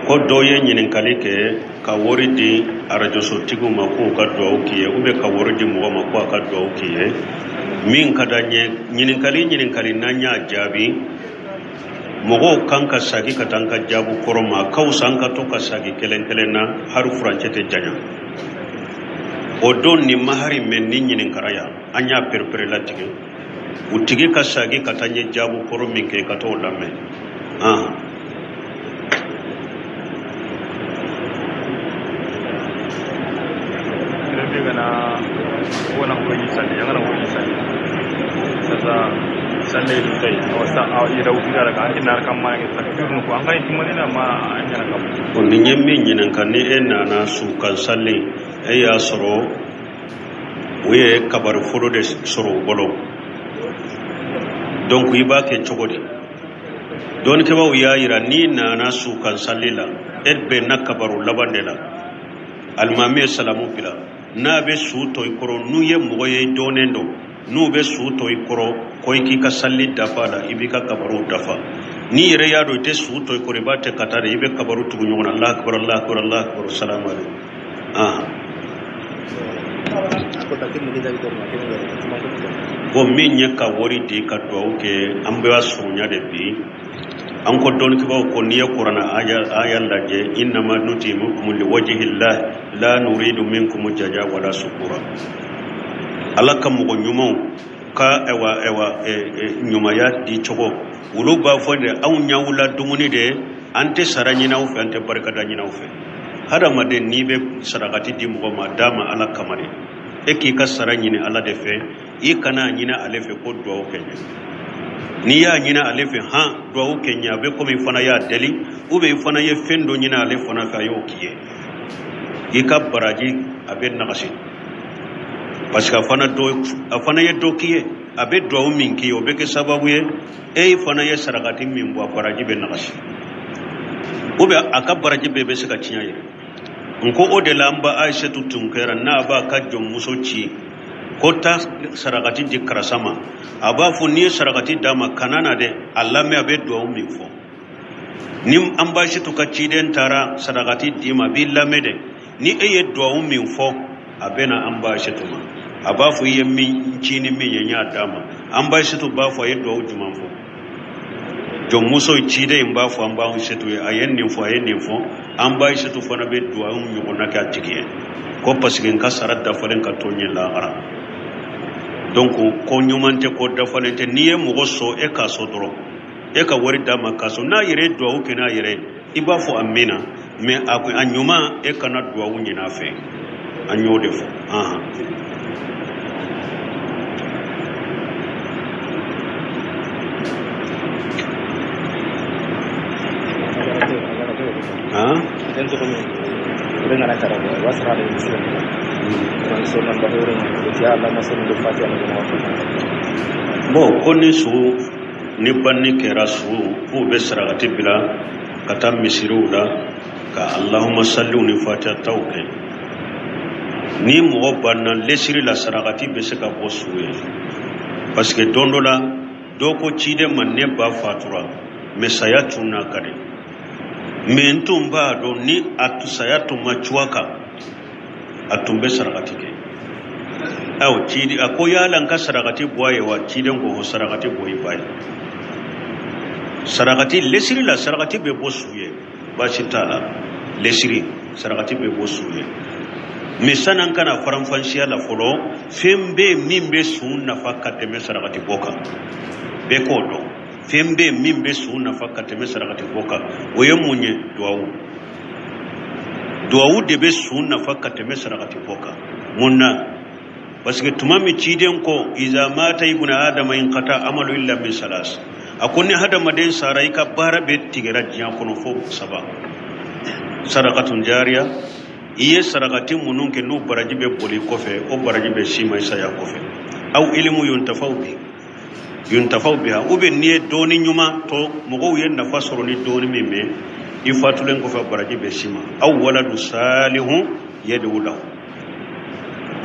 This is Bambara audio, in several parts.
Ko dɔw ye ɲininkali kɛ ka wari di arajosotigiw ma k'u ka duwawu k'i ye ou bien ka wari di mɔgɔ ma ko a ka duwawu k'i ye. Min ka d'an ye, ɲininkali n'an y'a jaabi, mɔgɔw kan ka sagi ka taa an ka jaabu kɔrɔ ma. A ka fisa an ka to ka sagi kelen kelen na, hali furancɛ tɛ janya. O don ni mahari mɛn ni ɲininkara yan, an y'a perepere latigɛ, u tigi ka sagi ka taa n ye jaabu kɔrɔ min kɛ, ka t'o lamɛn. Ni ye min ɲininka, ni e nana su kan sali, e y'a sɔrɔ u ye kabari fɔlɔ de sɔrɔ u bolo, donc i b'a kɛ cogo di? Dɔnnikɛbaaw y'a yira, n'i nana su kan sali la, e bɛnna kabaru laban de la, alimami ye salamu bila, n'a bɛ su to i kɔrɔ, n'u ye mɔgɔ ye dɔnnen don, n'u bɛ su to i kɔrɔ ko i k'i ka sali dafa la, i b'i ka kabaruw dafa. N'i yɛrɛ y'a dɔn i tɛ su to i kɔrɔ, i b'a tɛ ka taa de, i bɛ kabaru tugu ɲɔgɔn na, Alahu akibaru, Alahu akibaru, Alahu akibaru, salamu aleykum. Bon, min ye ka wari di ka duwawu kɛ, an b'a surunya de bi. An ko dɔnnikɛbaaw ko n'i ye kuranɛ aya lajɛ, innama nutimukum liwajihillah la nuridu minkum jaza wala sukura. Ala ka mɔgɔ ɲumanw ka ɛwa ɛwa ɲumanya di cogo, olu b'a fɔ de anw y'aw la dumuni de ye, an tɛ sara ɲini aw fɛ, an tɛ barikada ɲini aw fɛ. Hadamaden, n'i bɛ sarakati di mɔgɔ ma, d'a ma Ala kama de. E k'i ka sara ɲini Ala de fɛ, i kana ɲini ale fɛ ko duwawu kɛ n ye. N'i y'a ɲini ale fɛ han duwawu kɛ n ye, a bɛ komi i fana y'a deli, ou bien i fana ye fɛn dɔ ɲini ale fana fɛ, a y'o k'i ye, i ka baraji a bɛ nagasi, parce que a fana ye dɔ k'i ye. A bɛ duwawu min k'i ye, o bɛ kɛ sababu ye e fana ye sarakati min bɔ, a baraji bɛ nagasi, ou bien a ka baraji bɛɛ bɛ se ka tiɲɛ yɛrɛ. N ko o de la an ba Ayisetu tun kɛra, n'a b'a ka jɔnmuso ci ko taa sarakati di karisa ma, a b'a fɔ n'i ye sarakati d'a ma, kana na dɛ, a lamɛn a bɛ duwawu min fɔ. Ni an ba Ayisetu ka ciden taara sarakati d'i ma, a b'i lamɛn dɛ, ni e ye duwawu min fɔ, a bɛ na an ba Ayisetu ma, a b'a fɔ i ye min ci ni min ye, n y'a d'a ma. An ba Ayisetu b'a fɔ a ye duwawu jumɛn fɔ? Jɔnmuso ciden in b'a fɔ an ba Ayisetu ye, a ye nin fɔ, a ye nin fɔ. An ba Ayisetu fana bɛ duwawu ɲɔgɔnna kɛ a tigi ye, ko parce que n ka sara dafalen ka to n ye lahara. Donc ko ɲuman tɛ, ko dafalen tɛ. N'i ye mɔgɔ sɔn, e k'a sɔn dɔrɔn, e ka wari d'a ma k'a sɔn. N'a yɛrɛ ye duwawu kɛ n'a yɛrɛ ye, i b'a fɔ amina, mais a ɲuman, e kana duwawu ɲini a fɛ. An y'o de fɔ. Ahan. Han? Bon, ko ni su ni banni kɛra su, k'u bɛ sarakati bila ka taa misiriw la ka Allahumma salliw ni fatiha taw kɛ. Ni mɔgɔ banna lesiri la, sarakati bɛ se ka bɔ su ye, parce que don dɔ la dɔ ko ciden ma, ne ba fatura, mais saya cunna a kan de, mais n tun b'a dɔn ni a saya tun ma cun a kan, a tun bɛ sarakati kɛ. Aw ciden a ko yala n ka sarakati bɔ a ye wa? Ciden ko ko sarakati bɔ i ba ye. Sarakati lesiri la, sarakati bɛ bɔ su ye, baasi t'a la. Lesiri sarakati bɛ bɔ su ye, mais san'an ka na faranfasiya la fɔlɔ, fɛn bɛ min bɛ su nafa ka tɛmɛ sarakati bɔ kan, bɛɛ k'o dɔn. Fɛn bɛ min bɛ su nafa ka tɛmɛ sarakati bɔ kan, o ye mun ye? Duwawu. Duwawu de bɛ su nafa ka tɛmɛ sarakati bɔ kan. Mun na? Parce que tuma min ciden ko iza mata ibnu adama inqata amalu illa min salas, a ko ni hadamaden sara, i ka baara bɛɛ tigɛra diɲɛ kɔnɔ fo saba: sarakatun jariya, i ye sarakati minnu kɛ n'u baraji bɛ boli kɔfɛ, o baraji bɛ s'i ma i saya kɔfɛ, aw ilimu yuntafaw bi yuntafaw biha, ou bien n'i ye dɔɔni ɲuman to, mɔgɔw ye nafa sɔrɔ ni dɔɔni min bɛ i fatulen kɔfɛ, baraji bɛ s'i ma, aw waladu salihu yad'u lahu,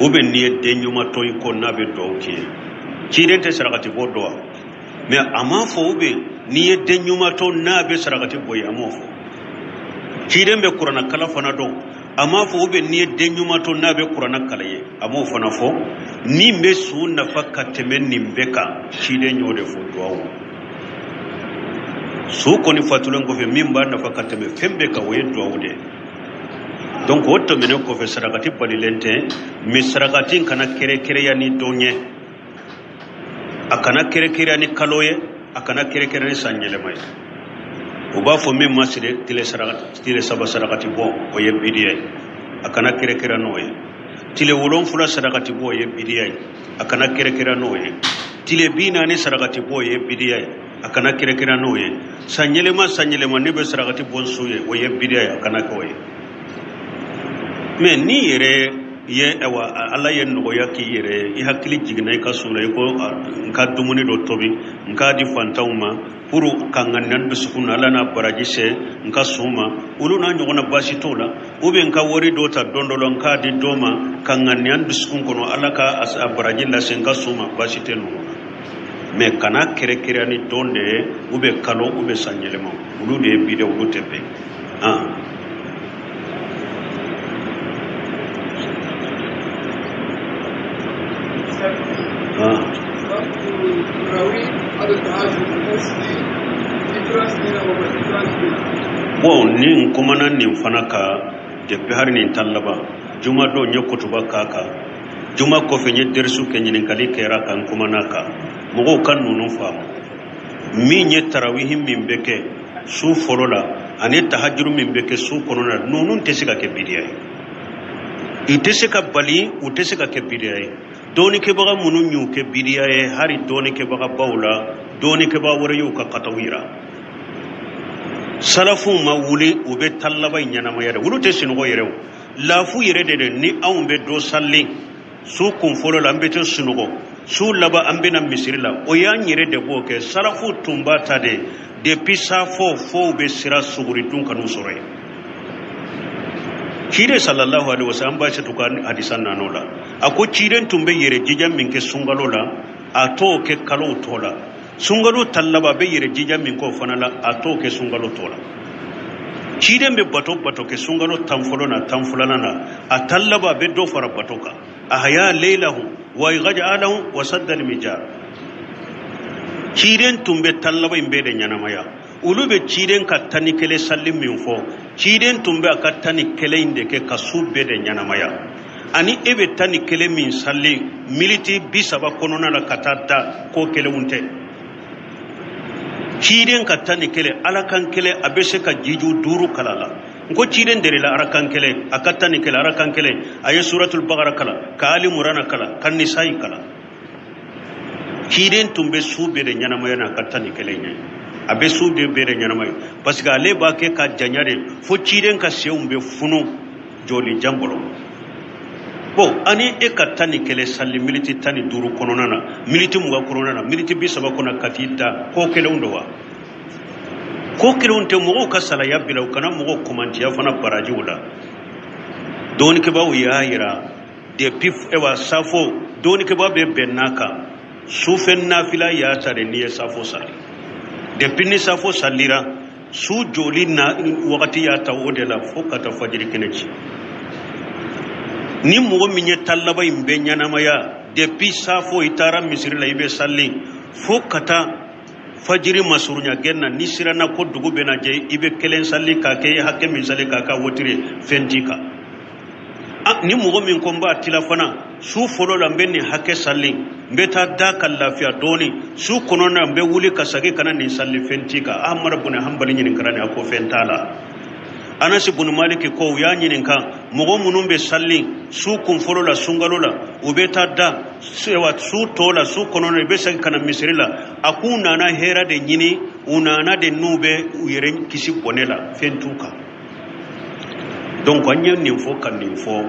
ou bien n'i ye den ɲuman to i kɔ n'a bɛ duwawu k'i ye. Ciden tɛ sarakati bɔ dɔn wa? Mais a m'a fɔ ou bien n'i ye den ɲuman to n'a bɛ sarakati bɔ ye, a m'o fɔ. Ciden bɛ kuranna kalan fana dɔn. A m'a fɔ ou bien n'i ye den ɲuman to n'a bɛ kuranna kalan ye, a m'o fana fɔ. Min bɛ su nafa ka tɛmɛ nin bɛɛ kan, ciden y'o de fɔ, duwawu. Su kɔni fatulen kɔfɛ, min b'a nafa ka tɛmɛ fɛn bɛɛ kan, o ye duwawu de ye. Donc o tɛmɛnen kɔfɛ, sarakati balilen tɛ, mais sarakati kana kɛrɛkɛrɛya ni don ye, a kana kɛrɛkɛrɛya ni kalo ye, a kana kɛrɛkɛrɛya ni san yɛlɛma ye. U b'a fɔ min ma siri tile saraka, tile saba sarakati bɔ, o ye bidiya ye, a kana kɛrɛkɛrɛ n'o ye. Tile 7 sarakati bɔ, o ye bidiya ye, a kana kɛrɛkɛrɛ n'o ye. Tile 40 sarakati bɔ, o ye bidiya ye, a kana kɛrɛkɛrɛ n'o ye. San yɛlɛma, san yɛlɛma ne bɛ sarakati bɔ su ye, o ye bidiya ye, a kana kɛ o ye. Mais n'i yɛrɛ ye, awa, Ala ye nɔgɔya k'i yɛrɛ ye, i hakili jiginna i ka so la, i ko n ka dumuni dɔ tobi, n k'a di fantanw ma pour ka n ka nan dusukun na, Ala n'a baraji se n ka su ma, olu n'a ɲɔgɔnna, baasi t'o la. Ou bien n ka wari dɔ ta don dɔ la, n k'a di dɔ ma ka n ka nan dusukun kɔnɔ, Ala ka a baraji lase n ka su ma, baasi tɛ ninnu na. Mais kana kɛrɛkɛrɛya ni don de ye, ou bien kalo, ou bien san yɛlɛma, olu de ye bidiya, olu tɛ bɛn. Ah. Ah. Bon, ni n kumana nin fana kan depuis hari nin tan laban juma don, n ye kutuba k'a kan. Juma kɔfɛ, n ye derisu kɛ, ɲininkali kɛra kan, n kumana kan. Mɔgɔw ka ninnu faamu, min ye tarawihi min bɛ kɛ su fɔlɔ la ani tahajuru min bɛ kɛ su kɔnɔna la, ninnu tɛ se ka kɛ bidiya ye, i tɛ se ka bali, u tɛ se ka kɛ bidiya ye. Dɔɔnikɛbaga minnu y'u kɛ bidiya ye, hali dɔɔnikɛbagabaw la, dɔɔnikɛbaga wɛrɛ y'u ka kataw yira. Salafuw ma wuli, u bɛ tan laban in ɲɛnamaya dɛ, olu tɛ sunɔgɔ yɛrɛ, o lafu yɛrɛ de dɛ. Ni anw bɛ dɔ sali su kun fɔlɔ la, an bɛ to sunɔgɔ, su laban an bɛna misiri la, o y'an yɛrɛ de b'o kɛ. Salafu tun b'a ta de depuis safo fo u bɛ sira suguri dun ka n'u sɔrɔ yen. Ciden sallallahu alaihi wasallam, an b'a se to ka hadisa nan'o la, a ko ciden tun bɛ yɛrɛ jija min kɛ sunkalo la, a t'o kɛ kalow tɔ la. Sunkalo tan laban, a bɛ yɛrɛ jija min kɛ o fana la, a t'o kɛ sunkalo tɔ la. Ciden bɛ bato bato kɛ sunkalo tan fɔlɔ na, tan filanan na, a tan laban, a bɛ dɔ fara bato kan. Ahya leilahu wa ayqaza ahlahu wa sadda al-mijar. Ciden tun bɛ tan laban in bɛɛ de ɲɛnamaya. Olu bɛ ciden ka 11 sali min fɔ, ciden tun bɛ a ka 11 in de kɛ ka su bɛɛ de ɲɛnamaya. Ani e bɛ 11 min sali militi 30 kɔnɔna la ka taa da, ko kelenw tɛ. Ciden ka 11, arakan kelen, a bɛ se ka jiju 5 kalan la. N ko ciden delila arakan kelen, a ka 11 arakan kelen, a ye suratul bakara kalan, ka Ali Murana kalan, ka Nisayi kalan. Ciden tun bɛ su bɛɛ de ɲɛnamaya n'a ka 11 ye. A bɛ su de bɛɛ de ɲɛnamaya parce que ale b'a kɛ ka janya de fo ciden ka senw bɛ funu jɔli jan bolo. Bon, ani e ka 11 sali militi 15 kɔnɔna na, militi 20 kɔnɔna na, militi 30 kɔnɔ ka t'i da, ko kelenw don wa? Ko kelenw tɛ. Mɔgɔw ka salaya bila, u kana mɔgɔw kɔmantiya fana barajiw la. Dɔɔnikɛbaaw y'a yira depuis ewa safo, dɔɔnikɛbaa bɛ bɛn n'a kan, sufɛ nafila y'a ta de n'i ye safo sali. Depuis ni safo salira, su joli na wagati y'a ta o de la fo ka taa fajiri kɛnɛ ci. Ni mɔgɔ min ye tan laban in bɛɛ ɲɛnamaya, depuis safo i taara misiri la, i bɛ sali fo ka taa fajiri masurunya gɛn na, ni siranna ko dugu bɛna jɛ, i bɛ kelen sali k'a kɛ i hakɛ min sali k'a kɛ wotiri ye, fɛn t'i kan. Ni mɔgɔ min ko n b'a tila fana, su fɔlɔ la n bɛ nin hakɛ sali, n bɛ taa da ka lafiya dɔɔni, su kɔnɔna n bɛ wuli ka segin ka na nin sali, fɛn t'i kan. Ahmad bun Hanbali ɲininkara nin, a ko fɛn t'a la. Anasi bun Maliki ko u y'a ɲininka, mɔgɔ minnu bɛ sali su kun fɔlɔ la sunkalo la, u bɛ taa da su tɔ la, su kɔnɔna i bɛ segin ka na misiri la, a k'u nana hɛrɛ de ɲini, u nana de n'u bɛ u yɛrɛ kisi bɔnɛ la, fɛn t'u kan. Donc an ye nin fɔ ka nin fɔ,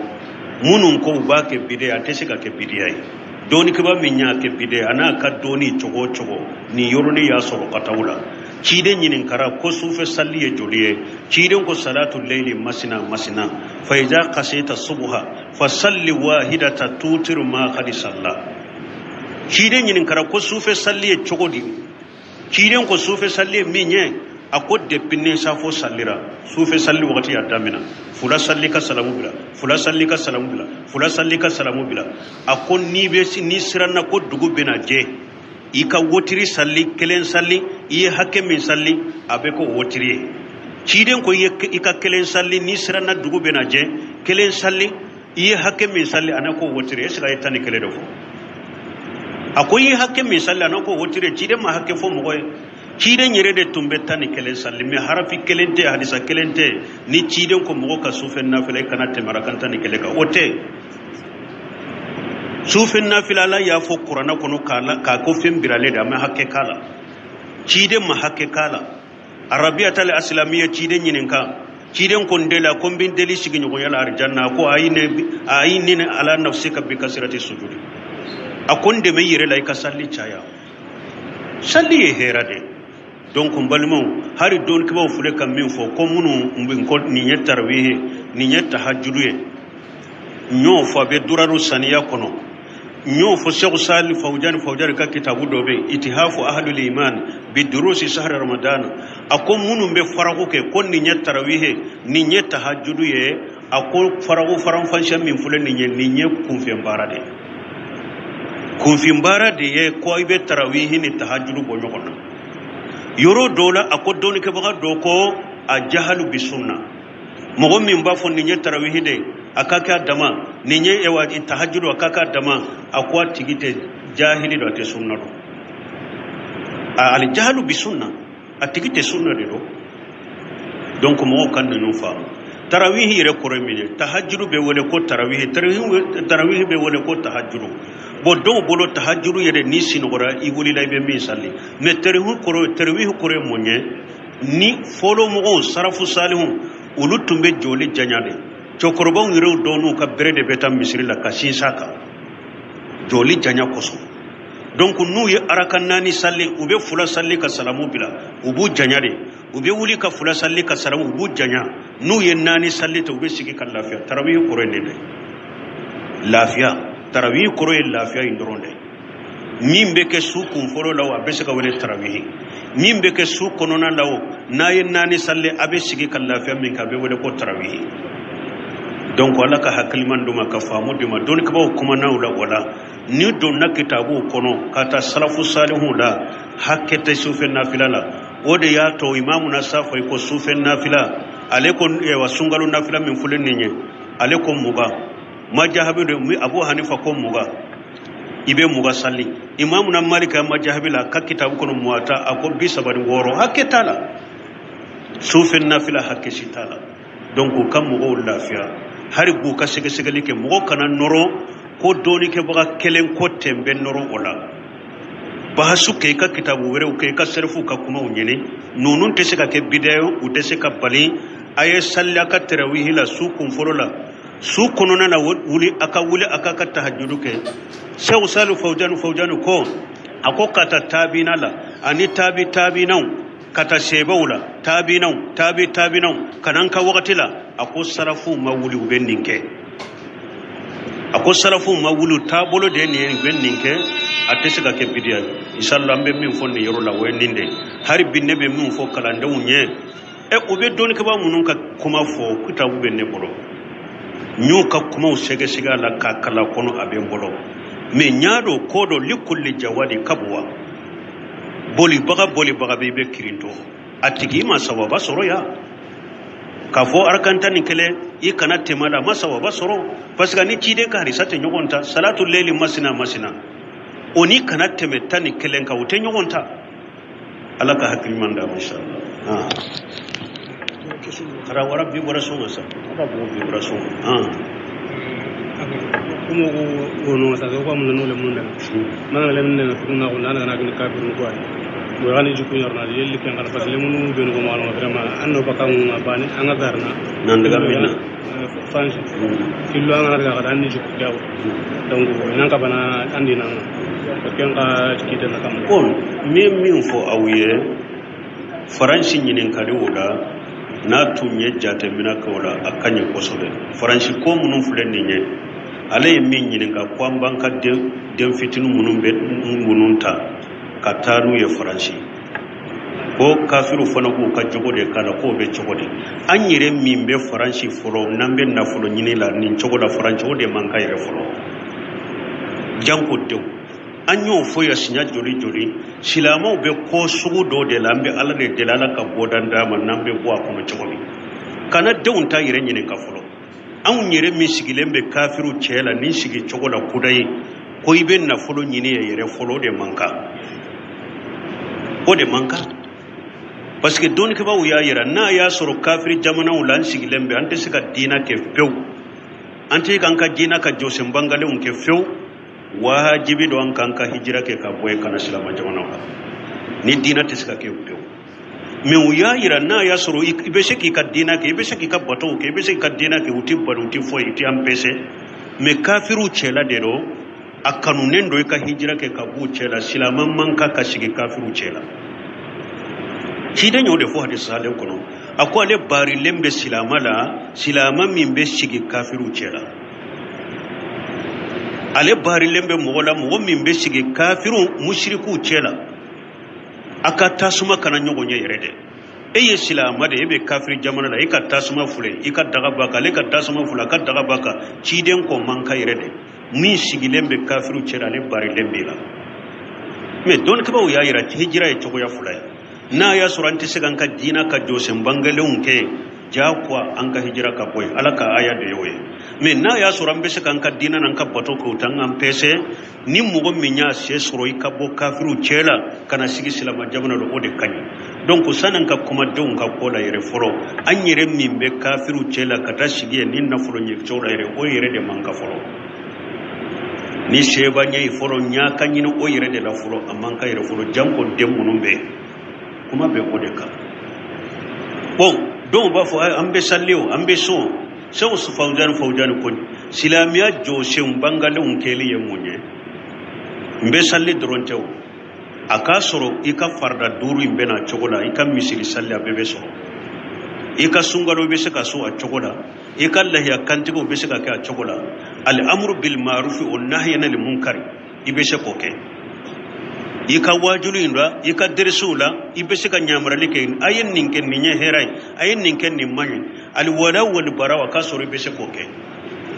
minnu ko u b'a kɛ bidiya, a tɛ se ka kɛ bidiya ye. Dɔɔnikɛba min y'a kɛ bidiya, a n'a ka dɔɔni cogo o cogo, nin yɔrɔnin y'a sɔrɔ ka taa o la. Ciden ɲininkara ko sufɛ sali ye joli ye? Ciden ko salatu leyli masina masina, fa iza kasita subuha fa salli wahidata tutiru ma kadi salla. Ciden ɲininkara ko sufɛ sali ye cogo di? Ciden ko sufɛ sali ye min ye, A ko depuis ni safo sallira, sufɛ salli wagati y'a damina, fula salli ka salamu bila, fula salli ka salamu bila, fula salli ka salamu bila. A ko n'i bɛ n'i siranna ko dugu bɛna jɛ, i ka wotiri salli kelen salli, i ye hakɛ min salli, a bɛ k'o wotiri ye. Ciden ko i ka kelen salli, n'i siranna dugu bɛna jɛ, kelen salli, i ye hakɛ min salli, a na k'o wotiri. Est ce que a ye 11 de fɔ? A ko i ye hakɛ min salli, a na k'o wotiri. Ciden ma hakɛ fɔ mɔgɔ ye. Ciden yɛrɛ de tun bɛ 11 salli, mais harafi kelen tɛ, hadisa kelen tɛ ni ciden ko mɔgɔ ka sufɛ nafila, i kana tɛmɛ arakan 11 kan. O tɛ. Sufɛ nafila, Ala y'a fɔ kuranɛ kɔnɔ k'a la k'a ko fɛn biralen de, a ma hakɛ k'a la. Ciden ma hakɛ k'a la. Arabiyata al asilamiya, ciden ɲininka, ciden ko n deli. A ko n bɛ n deli sigiɲɔgɔnya la arijanna. A ko a'inni ala nafsika bi kasirati sujudi. A ko n dɛmɛ i yɛrɛ la, i ka salli caya. Salli ye hɛrɛ de. Donc n balimaw, hali dɔnnikɛbaaw filɛ ka min fɔ ko minnu bɛ ko nin ye tarawihi ye, nin ye tahajudu ye, n y'o fɔ, a bɛ duraru saniya kɔnɔ. N y'o fɔ, Sɛku Sali Fawujani, Fawujani ka kitabu dɔ bɛ yen, Itihafu Ahlul Iman bi durusi sahri Ramadan. A ko minnu bɛ faraku kɛ ko nin ye tarawihi, nin ye tahajudu ye, a ko faraku faranfasiya min filɛ nin ye, nin ye kunfin baara de ye. Kunfin baara de ye ko i bɛ tarawihi ni tahajudu bɔ ɲɔgɔn na. Yɔrɔ dɔw la, a ko dɔnnikɛbaga dɔ ko a jahalu bi sunna, mɔgɔ min b'a fɔ nin ye tarawihi de ye, a ka kɛ a dama, nin ye ewa tahajudu, a ka kɛ a dama, a ko a tigi tɛ jahili dɔ, a tɛ sunna dɔn. Ali jahalu bi sunna, a tigi tɛ sunna de dɔn. Donc mɔgɔw ka ninnu faamu. Tarawihi yɛrɛ kɔrɔ ye min ye, tahajudu bɛ wele ko tarawihi, tarawihi bɛ wele ko tahajudu. Bon, dɔw bolo tahajudu yɛrɛ, n'i sinɔgɔra, i wulila, i bɛ min sali. Mais tarawihi kɔrɔ ye mun ye? Ni fɔlɔ mɔgɔw, sarafu salihu, olu tun bɛ jɔli janya de. Cɛkɔrɔbaw yɛrɛw dɔw n'u ka bere de bɛ taa misiri la ka sinsin a kan jɔli janya kosɔn. Donc n'u ye araka naani sali, u bɛ fula sali ka salamu bila, u b'u janya de. U bɛ wuli ka fula sali ka salamu, u b'u janya. N'u ye naani sali ten, u bɛ sigi ka lafiya. Tarawihi kɔrɔ ye nin de, lafiya. Tarawihi kɔrɔ ye lafiya in dɔrɔn de. Min bɛ kɛ su kun fɔlɔ la o, a bɛ se ka wele tarawihi. Min bɛ kɛ su kɔnɔna la o, n'a ye naani sali, a bɛ sigi ka lafiya min kɛ, a bɛ wele ko tarawihi. Donc Ala ka hakiliman d'u ma ka faamu d'u ma. Dɔnnikɛbaaw kumana o la. O la, ni donna kitabuw kɔnɔ ka taa salafu salihu la, hakɛ tɛ sufɛ nafila la. O de y'a to imamu na safa ko sufɛ nafila, ale ko wa sunkalo nafila min filɛ nin ye, ale ko 20. Majahabi de, Abu Hanifa ko 20, i bɛ 20 sali. Imamu na Malika majahabi la, a ka kitabu kɔnɔ Muwata, a ko 36. Hakɛ t'a la, sufɛ nafila hakɛ si t'a la. Donc u ka mɔgɔw lafiya, hali b'u ka sɛgɛsɛgɛli kɛ. Mɔgɔ kana nɔrɔ ko dɔɔnikɛbaga kelen ko ten bɛ nɔrɔ o la. Bahasu kɛ, i ka kitabu wɛrɛw kɛ, i ka sɛrifuw ka kumaw ɲini. Ninnu tɛ se ka kɛ bidaya ye, u tɛ se ka bali. A ye sali a ka tarawihi la su kun fɔlɔ la, su kɔnɔna na, wuli, a ka wuli, a ka tahajudu kɛ. Sɛku Salu Fawujani, Fawujani ko, a ko ka taa taabina la ani taabi taabinaw, ka taa sebaw la, taabinaw, taabi taabinaw, ka na an ka wagati la, a ko sarafuw ma wuli, u bɛ nin kɛ. A ko sarafuw ma wuli, taabolo de ye nin ye, u bɛ nin kɛ, a tɛ se ka kɛ bidiya ye. Inshallah, an bɛ min fɔ nin yɔrɔ la, o ye nin de ye. Hali bi ne bɛ min fɔ kalandenw ye, ɛ, u bɛ dɔnnikɛbaa minnu ka kuma fɔ, kitabu bɛ ne bolo, n y'u ka kumaw sɛgɛsɛgɛ a la k'a kalan kɔnɔ, a bɛ n bolo. Mais n y'a dɔn ko dɔ likulli jawadi kabuwa, bolibaga bolibaga bɛ, i bɛ kirintɔ a tigi ma sawaba sɔrɔ yan k'a fɔ arakan 11, i kana tɛmɛ la, a ma sawaba sɔrɔ, parce que ni ciden ka harisa tɛ ɲɔgɔn ta. Salatu leli masina masina, o ni kana tɛmɛ 11 kan, o tɛ ɲɔgɔn ta. Ala ka hakili ɲuman d'a ma, inshallah. Ah, kara wara vibration ma sa, ala b'o vibration ah. Kumo ko wono sa ko am nanu le mun dana mana le mun dana fukuna ko nana na gni kafirun ko ay mo gani juku yorna yelli ken ngara parce que le munu be no mo vraiment anno baka nguna bani anga darna nan daga minna. Fansi fillo anga daga kada anni juku dawo, donc nan ka bana andi nan parce que nga kita na kam. Bon, n bɛ min fɔ aw ye, Faransi ɲininkali o la, n'a tun ye jateminɛ kɛ o la, a ka ɲi kosɛbɛ. Faransi ko minnu filɛ nin ye, ale ye min ɲininka ko an b'an ka den fitinin minnu bɛ minnu ta ka taa n'u ye Faransi. Ko kafiriw fana k'u ka jogo de k'a la, k'o bɛ cogo di? An yɛrɛ min bɛ Faransi fɔlɔ, n'an bɛ nafolo ɲini la nin cogo la Faransi, o de man kan yɛrɛ fɔlɔ, janko denw. An y'o fɔ yan siɲɛ joli joli. Silamɛw bɛ ko sugu dɔ de la, an bɛ Ala de deli, Ala ka bɔda d'an ma n'an bɛ bɔ a kɔnɔ cogo min. Kana denw ta yɛrɛ ɲininka fɔlɔ. Anw yɛrɛ min sigilen bɛ kafiriw cɛ la nin sigi cogo la kuda ye, ko i bɛ nafolo ɲini yɛrɛ fɔlɔ, o de man kan, o de man kan. Parce que dɔnnikɛbaaw y'a yira, n'a y'a sɔrɔ kafiri jamanaw la an sigilen bɛ, an tɛ se ka diina kɛ fewu, an tɛ k'an ka diina ka jɔsen bangalenw kɛ fewu, wajibi don an k'an ka hijira kɛ ka bɔ yen ka na silama jamanaw la, ni diina tɛ se ka kɛ pewu. Mais u y'a yira, n'a y'a sɔrɔ i bɛ se k'i ka diina kɛ, i bɛ se k'i ka batow kɛ, i bɛ se k'i ka diina kɛ, u tɛ bali, u tɛ foyi, u tɛ empêcher, mais kafiriw cɛla de don, a kanunen don i ka hijira kɛ ka b'u cɛ la. Silama man kan ka sigi kafiriw cɛ la. Ciden y'o de fɔ hadisi salen kɔnɔ, a ko ale baarilen bɛ silama la, silama min bɛ sigi kafiriw cɛ la. Ale baarilen bɛ mɔgɔ la, mɔgɔ min bɛ sigi kafiriw musirikuw cɛ la. A ka tasuma kana ɲɔgɔn ye yɛrɛ dɛ. E ye silama de, e bɛ kafiri jamana la, e ka tasuma filɛ, i ka daga b'a kan, ale ka tasuma filɛ, a ka daga b'a kan. Ciden ko man kan yɛrɛ dɛ. Min sigilen bɛ kafiriw cɛ la, ale baarilen b'i la. Mais dɔnnikɛbaaw y'a yira, hijira ye cogoya fila ye. N'a y'a sɔrɔ an tɛ se k'an ka diina ka jɔsen bangelenw kɛ, diyagoya an ka hijira ka bɔ yen, Ala ka aya de y'o ye. Mais n'a y'a sɔrɔ an bɛ se k'an ka diina n'an ka bato kɛ, o t'an k'an pɛsɛ. Ni mɔgɔ min y'a se sɔrɔ i ka bɔ kafiriw cɛ la ka na sigi silama jamana la, o de ka ɲi. Donc sanni an ka kuma denw ka ko la yɛrɛ fɔlɔ, an yɛrɛ min bɛ kafiriw cɛ la ka taa sigi yen ni nafolo ɲɛ cɛw la yɛrɛ, o yɛrɛ de man kan fɔlɔ. Ni seba ɲɛ ye fɔlɔ, ɲa ka ɲini o yɛrɛ de la fɔlɔ, a man kan yɛrɛ fɔlɔ, janko den minnu bɛ yen. Kuma bɛ o de kan. Bon, dɔw b'a fɔ an bɛ sali o, an bɛ sun. Sɛw Fawuzani, Fawuzani ko silamɛya jɔsenw bangalenw kɛli ye mun ye? N bɛ sali dɔrɔn tɛ o, a k'a sɔrɔ i ka farida duuru in bɛ na cogo la, i ka misiri sali a bɛɛ bɛ sɔrɔ, i ka sunkalo bɛ se ka so a cogo la, i ka lahiya kantigiw bɛ se ka kɛ a cogo la, al-amru bil ma'rufi o nahyi anil munkari i bɛ se k'o kɛ, i ka waajulu in la, i ka derisiw la, i bɛ se ka ɲamarali kɛ, a ye nin kɛ, nin ye hɛrɛ ye, a ye nin kɛ, nin man ɲi, alwala wal bara, a k'a sɔrɔ i bɛ se k'o kɛ.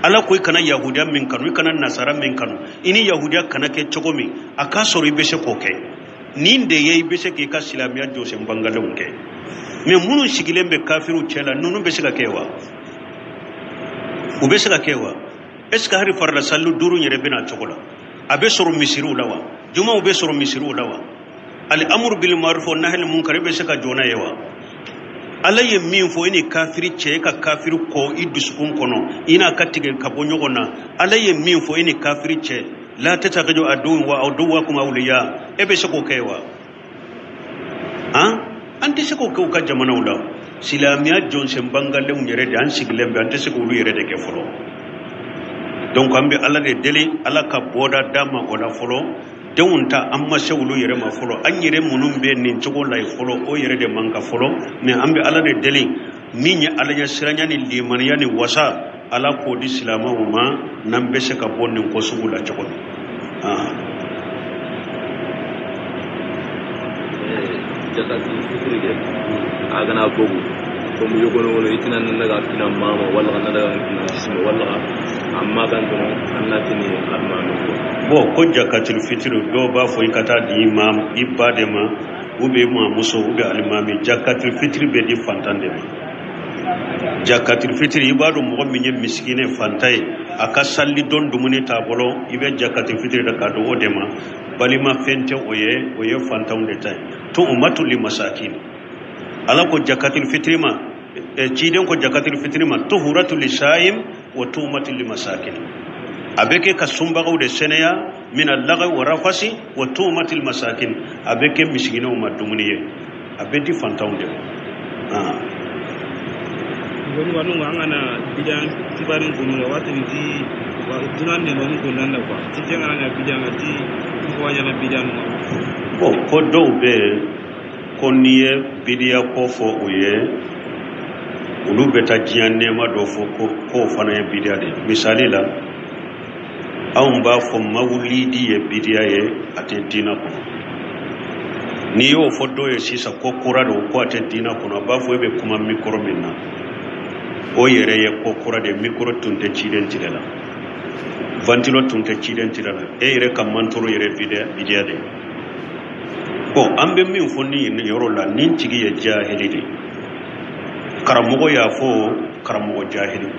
Ala ko i kana yahudiya min kanu, i kana nasara min kanu, i ni yahudiya kana kɛ cogo min, a k'a sɔrɔ i bɛ se k'o kɛ. Nin de ye i bɛ se k'i ka silamɛya jɔsen bangalenw kɛ. Mais minnu sigilen bɛ kafiriw cɛ la, ninnu bɛ se ka kɛ wa? U bɛ se ka kɛ wa? Est ce que hali farida sali duuru yɛrɛ bɛ na cogo la? A bɛ sɔrɔ misiriw la wa? Jumaw bɛ sɔrɔ misiriw la wa? Al-amru bil ma'ruf wa nahyi anil munkar bɛ se ka jɔ n'a ye wa? Ala ye min fɔ i ni kafiri cɛ, i ka kafiri kɔ i dusukun kɔnɔ, i n'a ka tigɛ ka bɔ ɲɔgɔn na. Ala ye min fɔ i ni kafiri cɛ, la tattakhidhu aduwwi wa aduwwakum awliya, e bɛ se k'o kɛ wa? Han, an tɛ se k'o kɛ u ka jamanaw la. Silamɛya jɔnsen bangalenw yɛrɛ de an sigilen bɛ, an tɛ se k'olu yɛrɛ de kɛ fɔlɔ. Donc an bɛ Ala de deli, Ala ka bɔda d'an ma o la fɔlɔ. Denw ta an ma se olu yɛrɛ ma fɔlɔ, an yɛrɛ minnu bɛ nin cogo la yen fɔlɔ, o yɛrɛ de man kan fɔlɔ. Mais an bɛ Ala de deli, min ye Ala ɲɛ siranya ni limaniya ni wasa, Ala k'o di silamɛw ma, n'an bɛ se ka bɔ nin ko sugu la cogo min. Jakati fitiri kɛ a kana bogu komi yogono wono itina nanaga fina mama walla nanaga fina sima walla amma kan tono annatini almami ko. Bon, ko jakatul fitiri, dɔw b'a fɔ i ka taa di ma i ba de ma, ou bien mamuso, ou bien alimami. Jakatul fitiri bɛ di fantan de ma. Jakatul fitiri, i b'a dɔn mɔgɔ min ye misikine fantan ye, a ka sali don dumuni t'a bolo, i bɛ jakatul fitiri da k'a don o de ma. Balima fɛn tɛ o ye, o ye fantanw de ta ye. To umatu li masakin, Ala ko jakatul fitiri ma, ciden ko jakatul fitiri ma, tuhuratu li saim wa tuhumatu li masakin. A bɛ kɛ ka sunbagaw de sɛnɛya, min lagaw wa rafasi wa tuhumatu li masakin, a bɛ kɛ misikinɛw ma dumuni ye, a bɛ di fantanw de ma. Ngoni wanu an kana bidan kibarin kunu la waati ni ti dunan ne manu ko nan la quoi ti jɛn kana na bidan ka ti ko ɲana bidan ma. Bon, ko dɔw bɛ yen ko n'i ye bidiya ko fɔ u ye, olu bɛ taa diɲɛ nɛɛma dɔ fɔ ko k'o fana ye bidiya de ye. Misali la, anw b'a fɔ mawulidi ye bidiya ye, a tɛ diinɛ kɔnɔ. N'i y'o fɔ dɔw ye sisan ko kura don, ko a tɛ diina kɔnɔ, a b'a fɔ e bɛ kuma mikoro min na, o yɛrɛ ye ko kura de ye. Mikoro tun tɛ ciden tile la, ventilo tun tɛ ciden tile la, e yɛrɛ ka mantoro yɛrɛ bidiya de ye. Bon, an bɛ min fɔ nin yɔrɔ la, nin tigi ye jahili de ye. Karamɔgɔ y'a fɔ, karamɔgɔ jahili.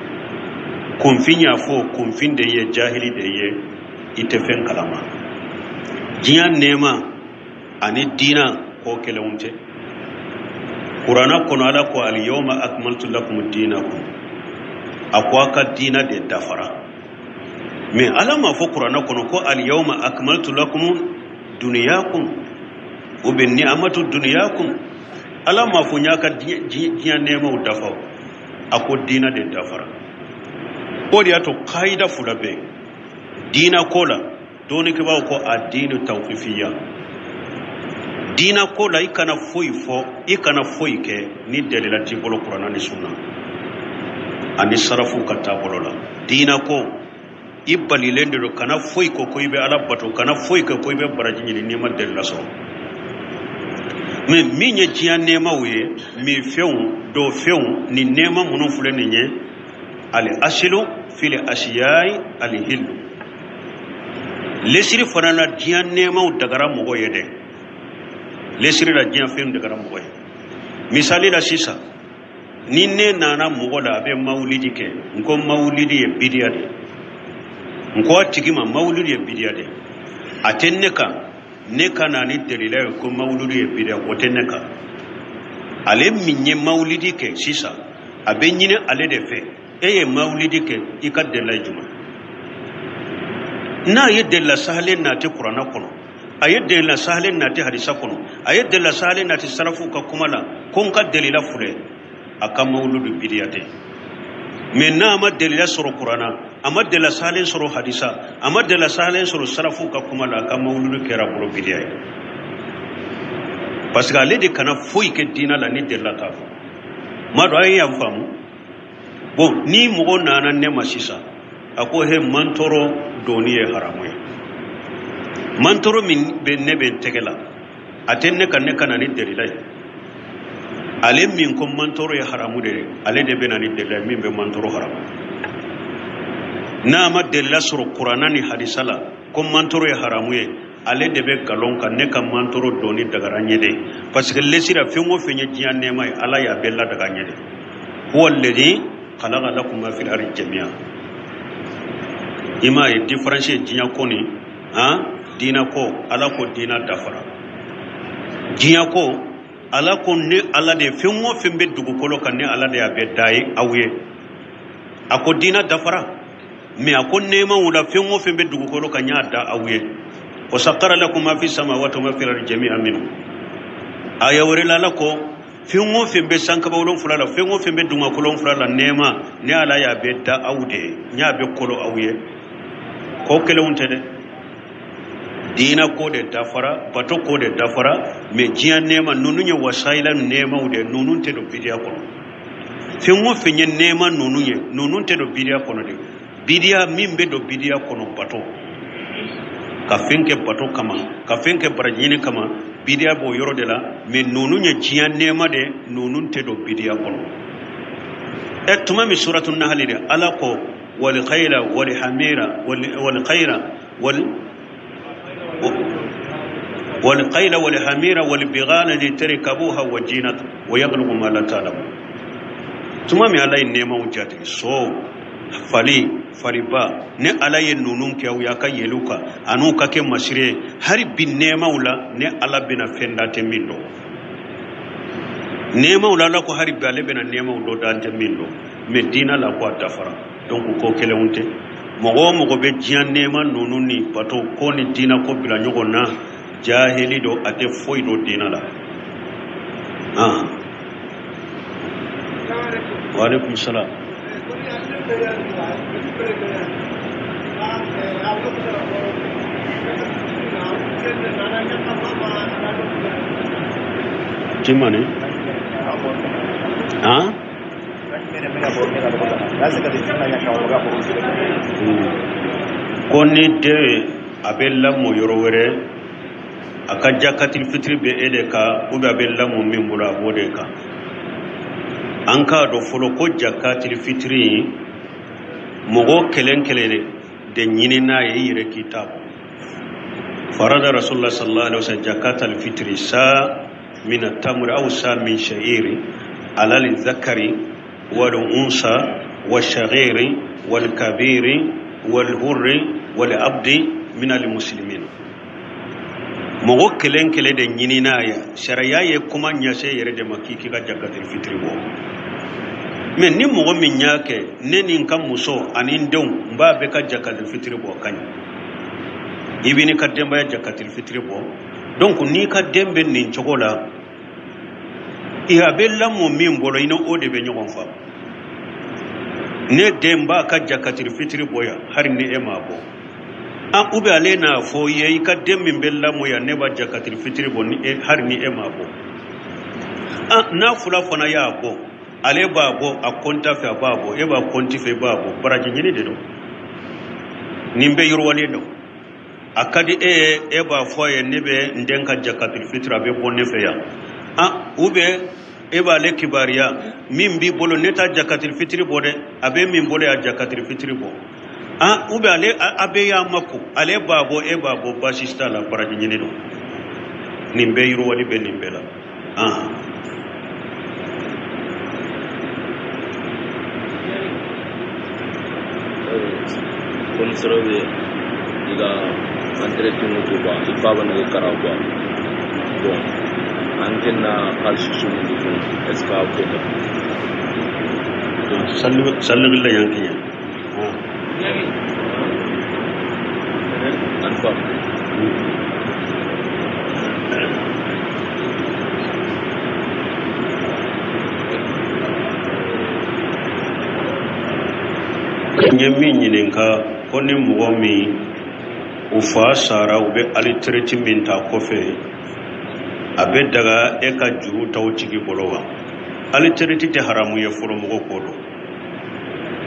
Kunfin y'a fɔ, kunfin de ye, jahili de ye, i tɛ fɛn kalama. Diɲɛ nɛɛma ani diina ko kelenw tɛ. Kuranna kɔnɔ, Ala ko: "Aliyawma akmaltu lakum dinakum." A ko a ka diina de dafara. Mais Ala m'a fɔ kuranna kɔnɔ ko: "Aliyawma akmaltu lakum duniyakum" ou bien "ni'amatu duniyakum". Ala m'a fɔ n y'a ka diɲɛ nɛɛmaw dafa. A ko diina de dafara. O de y'a to kayida fila bɛ yen diina ko la. Dɔnnikɛbaaw ko a diinu tawqifiya. Diina ko la, i kana foyi fɔ, i kana foyi kɛ ni dalila t'i bolo kuranna ni sunna ani sarafuw ka taabolo la. Diina ko, i balilen de don, kana foyi ko ko i bɛ Ala bato, kana foyi kɛ ko i bɛ baraji ɲini n'i ma dalila sɔrɔ. Mais min ye diɲɛ nɛɛmaw ye, minfɛnw, donfɛnw ni nɛɛma minnu filɛ nin ye, al asilu fil asiyayi alihillu. Lesiri fana la, diɲɛ nɛɛmaw dagara mɔgɔ ye dɛ. Lesiri la, diɲɛ fɛn dagara mɔgɔ ye. Misali la sisan, ni ne nana mɔgɔ la, a bɛ mawulidi kɛ, n ko mawulidi ye bidiya de ye. N ko a tigi ma mawulidi ye bidiya de ye. A tɛ ne kan ne ka na ni dalila ye ko mawulidi ye bidiya, o tɛ ne kan. Ale min ye mawulidi kɛ sisan, a bɛ ɲini ale de fɛ: e ye mawulidi kɛ, i ka dalila ye jumɛn? N'a ye dalila sahalen nati kuranna kɔnɔ, a ye dalila sahalen nati hadisa kɔnɔ, a ye dalila sahalen nati sarafuw ka kuma la, ko n ka dalila filɛ, a ka mawuludu bidiya tɛ. Mais n'a ma dalila sɔrɔ kuranna, a ma dalila sahalen sɔrɔ hadisa, a ma dalila sahalen sɔrɔ sarafuw ka kuma la, a ka mawuludu kɛra bolo bidiya ye, parce que ale de kana foyi kɛ diina la ni dalila t'a fɔ. Ma dɔn a ye yan faamu. Bon, ni mɔgɔ nana ne ma sisan, a ko: "He, mantɔrɔ donni ye haramu ye." Mantɔrɔ min bɛ ne bɛ n tɛgɛ la, a tɛ ne kan ne ka na ni dalila ye. Ale min ko mantɔrɔ ye haramu de ye, ale de bɛ na ni dalila ye min bɛ mantɔrɔ haramu. N'a ma dalila sɔrɔ kuranna ni hadisa la ko mantɔrɔ ye haramu ye, ale de bɛ nkalon kan. Ne ka mantɔrɔ donni dagara n ye de, parce que lesira fɛn o fɛn ye diɲɛ nɛɛma ye, Ala y'a bɛɛ ladaga n ye de. Huwa alladhi khalaqa lakum ma fil ardi jami'a. I m'a ye, différence ye diɲɛ ko ni han diinɛ ko. Ala ko diinɛ dafara. Diɲɛ ko, Ala ko ne Ala de, fɛn o fɛn bɛ dugukolo kan, ne Ala de y'a bɛɛ da ye aw ye. A ko diinɛ dafara, mais a ko nɛɛmaw la, fɛn o fɛn bɛ dugukolo kan, n y'a da aw ye. Wa sakkara lakum ma fi samawati wa ma fil ardi jami'an minhu. Aya wɛrɛ la, Ala ko fɛn o fɛn bɛ sankaba wolonfila la, fɛn o fɛn bɛ dugumakolo wolonfila la, nɛɛma, ne Ala y'a bɛɛ da aw de ye, n y'a bɛɛ kolo aw ye. Ko kelenw tɛ dɛ. Diinɛ ko de dafara, bato ko de dafara, mais diɲɛ nɛɛma ninnu ye wasayila nɛɛmaw de, ninnu tɛ don bidiya kɔnɔ. Fɛn o fɛn ye nɛɛma ninnu ye, ninnu tɛ don bidiya kɔnɔ de. Bidiya min bɛ don bidiya kɔnɔ, bato ka fɛn kɛ bato kama, ka fɛn kɛ baraji ɲini kama, bidiya b'o yɔrɔ de la. Mais ninnu ye diɲɛ nɛɛma de, ninnu tɛ don bidiya kɔnɔ. Ɛ, tuma min suratu nahali de, Ala ko: wal khayla wal hamira wal khayla wal wal khayla wal hamira wal bighala litarkabuha wa zinat wa yakhluqu ma la ta'lamun. Tuma min Ala ye nɛɛmaw jate, so, fali, faliba, ne Ala ye ninnu kɛ aw ye a ka yɛlɛw kan an'u ka kɛ masiri ye. Hali bi nɛɛmaw la, ne Ala bɛna fɛn da tɛ min dɔn. Nɛɛmaw la, Ala ko hali bi ale bɛna nɛɛmaw dɔ da tɛ min dɔn. Mais diinɛ la, ko a dafara. Donc ko kelenw tɛ. Mɔgɔ o mɔgɔ bɛ diɲɛ nɛɛma ninnu ni bato ko ni diinɛ ko bila ɲɔgɔn na, jahili don, a tɛ foyi dɔn diinɛ la. Ah, wa alaikum salam. Jumɛn? Ah, ko ni den a bɛ lamɔ yɔrɔ wɛrɛ, A ka jakatil fitiri bɛ e de kan ou bien a bɛ lamɔ min bolo a b'o de kan. An k'a dɔn fɔlɔ ko jakatil fitiri mɔgɔ kelen kelen de ɲini n'a ye i yɛrɛ k'i ta bɔ. Farada rasulullah sallallahu alaihi wasallam jakatal fitiri sa min tamri aw sa min sha'iri ala zakari wal unsa wa shaghiri wal kabiri wal hurri wal abdi min al muslimin. Mɔgɔ kelen kelen de ɲini n'a ye, sariya ye kuma ɲɛse yɛrɛ de ma k'i ka jakatil fitiri bɔ. Mais ni mɔgɔ min y'a kɛ, ne ni n ka muso ani n denw n b'a bɛɛ ka jakatil fitiri bɔ, ka ɲi. I b'i n'i ka denbaya jakatil fitiri bɔ. Donc n'i ka den bɛ nin cogo la, a bɛ lamɔ min bolo, i ni o de bɛ ɲɔgɔn faamu. Ne den b'a ka jakatil fitiri bɔ yan, hali ni e m'a bɔ. An ou bien ale n'a fɔ i ye, i ka den min bɛ lamɔ yan, ne b'a jakatil fitiri bɔ ni e, hali ni e m'a bɔ. An n'a fila fana y'a bɔ, ale b'a bɔ a kɔnta fɛ, a b'a bɔ, e b'a kɔnti fɛ, i b'a bɔ. Baraji ɲini de don, nin bɛɛ yiriwalen don. A ka di e ye, e b'a fɔ a ye, ne bɛ n den ka jakatil fitiri, a bɛ bɔ ne fɛ yan. An ou bien e b'ale kibaruya min b'i bolo, ne ta jakatil fitiri bɔ dɛ, a bɛ min bolo yan jakatil fitiri bɔ. An ou bien ale a bɛ y'a mako, ale b'a bɔ, e b'a bɔ, baasi t'a la, baraji ɲini don. Nin bɛɛ yiriwali bɛ nin bɛɛ la. An Comme sɔrɔ bɛ i ka entretien ko quoi, i fa bɛ ne kara quoi. Bon, an tɛna hali su min di fɛn, est ce que a ko salli la yankinya. An fa N ye min ɲininka ko ni mɔgɔ min u fa sara, u bɛ alitereti min ta kɔfɛ, a bɛ daga e ka juru ta o tigi bolo wa? Alitereti tɛ haramu ye fɔlɔ, mɔgɔ k'o dɔn.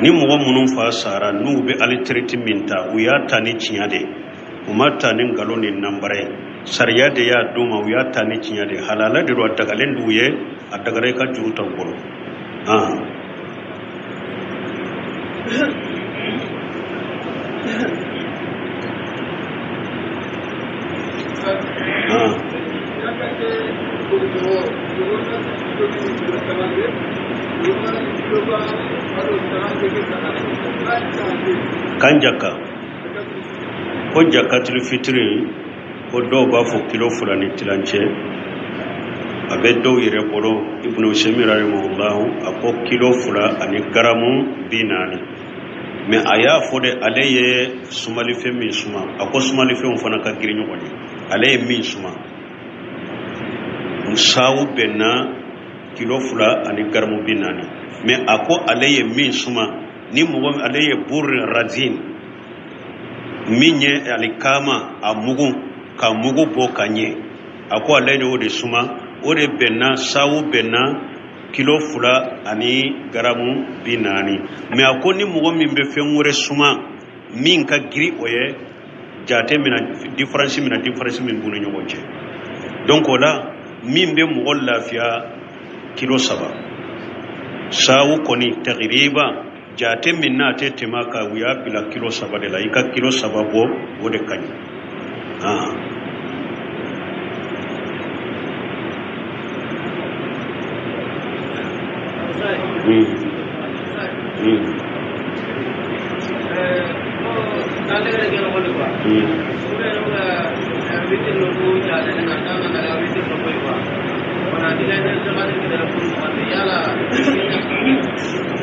Ni mɔgɔ minnu fa sara, n'u bɛ alitereti min ta, u y'a ta ni tiɲɛ de ye, u ma ta ni nkalon ni nanbara ye. Sariya de y'a d'u ma, u y'a ta ni tiɲɛ de ye, halala de don, a dagalen d'u ye, a dagara i ka juru ta u bolo. Kan jaka ko jakatil fitiri, ko dɔw b'a fɔ kilo 2 ni tilancɛ, a bɛ dɔw yɛrɛ bolo. Ibnu Usaymin rahimahullahu a ko kilo 2 ani garamu 40. Mais a y'a fɔ de, ale ye sumalifɛn min suma, a ko sumalifɛnw fana ka girin ɲɔgɔn ye. Ale ye min suma, sawu bɛnna kilo 2 ani garamu 40. Mais a ko ale ye min suma, ni mɔgɔ ale ye bur razin min ye alikama a mugu ka mugu bɔ ka ɲɛ, a ko ale y'o de suma, o de bɛnna sawu bɛnna kilo 2 ani garamu 40. Mais a ko ni mɔgɔ min bɛ fɛn wɛrɛ suma min ka girin o ye, jate mina différence mina différence min b'u ni ɲɔgɔn cɛ. Donc o la min bɛ mɔgɔ lafiya kilo 3 sawu kɔni tagiriba jate min n'a tɛ tɛmɛ a kan, u y'a bila kilo 3 de la. I ka kilo 3 bɔ, o de ka ɲi.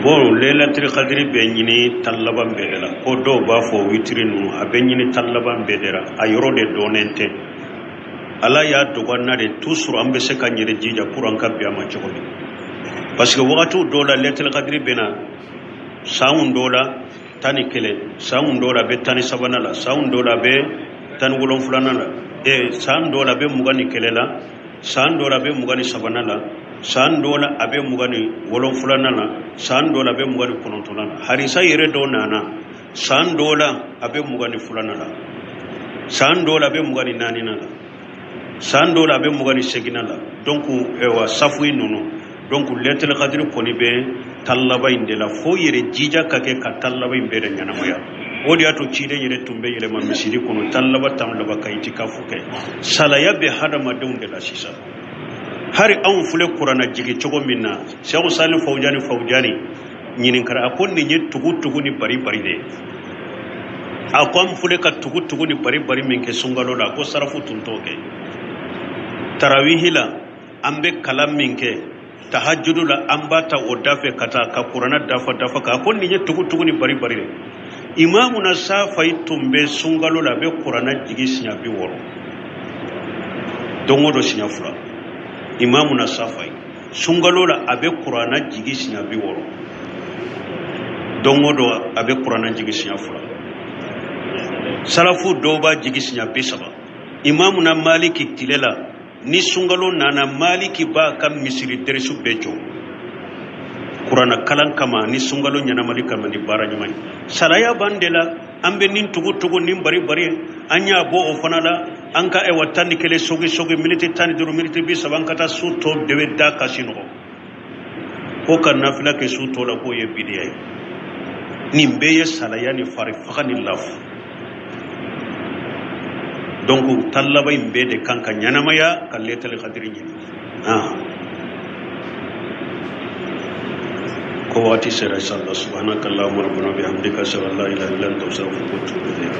Bon, lailatul qadri bɛ ɲini tan laban bɛɛ de la. Ko dɔw b'a fɔ witiri ninnu, a bɛ ɲini tan laban bɛɛ de la, a yɔrɔ de dɔnnen tɛ. Ala y'a dogo an na de, toujours an bɛ se ka yɛrɛ jija pour an ka bɛn a ma cogo min. Parce que wagatiw dɔw la lailatul qadri bɛ na sanw dɔw la 11, sanw dɔw la a bɛ 13nan la, sanw dɔw la a bɛ 17nan la, san dɔw la a bɛ 21 la, san dɔw la a bɛ 23nan la, san dɔw la a bɛ 27nan la, san dɔw la a bɛ 29nan la. Harisa yɛrɛ dɔw nana san dɔw la a bɛ 22nan la, san dɔw la a bɛ 24nan la. San dɔw la a bɛ 28nan la. Donc ɛwa safu ninnu, donc lɛtɛlɛ kadiri kɔni bɛ tan laban in de la. Fo yɛrɛ jija ka kɛ ka tan laban in bɛɛ de ɲɛnamaya. O de y'a to ciden yɛrɛ tun bɛ yɛlɛma misiri kɔnɔ tan laban, tan laban ka itikafu kɛ. Salaya bɛ hadamadenw de la sisan. Hari anw filɛ kuranna jigi cogo min na, Sɛku Sali Fawujani Fawujani ɲininkara, a ko nin ye tugu tugu ni bari bari de ye. A ko an filɛ ka tugu tugu ni bari bari min kɛ sunkalo la, a ko sarafu tun t'o kɛ. Tarawihi la, an bɛ kalan min kɛ tahajudu la, an b'a ta o da fɛ ka taa ka kuranna dafa dafa kan. A ko nin ye tugu tugu ni bari bari de. Imamu na Safayi tun bɛ sunkalo la, a bɛ kuranna jigi siɲɛ 60, don o don siɲɛ 2. Imamu na Safayi, sunkalo la, a bɛ kuranna jigi siɲɛ 60, don o don a bɛ kuranna jigi siɲɛ 2. Salafu dɔw b'a jigi siɲɛ 30. Imamu na Maliki tile la, ni sunkalo nana, Maliki b'a ka misiri dɛrɛsu bɛɛ jɔ kuranna kalan kama, ni sunkalo ɲɛnamali kama, ni baara ɲuman ye. Salaya b'an de la. An bɛ nin tugu tugu ni bari bari, an y'a bɔ o fana la. An ka ɛwa 11 sogi sogi, miniti 15, miniti 30, an ka taa su tɔ de bɛ da ka sinɔgɔ ko ka nafila kɛ su tɔ la, k'o ye bidiya ye. Nin bɛɛ ye salaya ni fari faga ni lafu. Donc tan laban in bɛɛ de kan ka ɲɛnamaya ka lɛtɛli kadiri ɲini. Ko waati sera. Inshallah, subhanaka allahumma rabbana bihamdika, ashhadu an la ilaha illa anta, astaghfiruka wa atubu ilayk.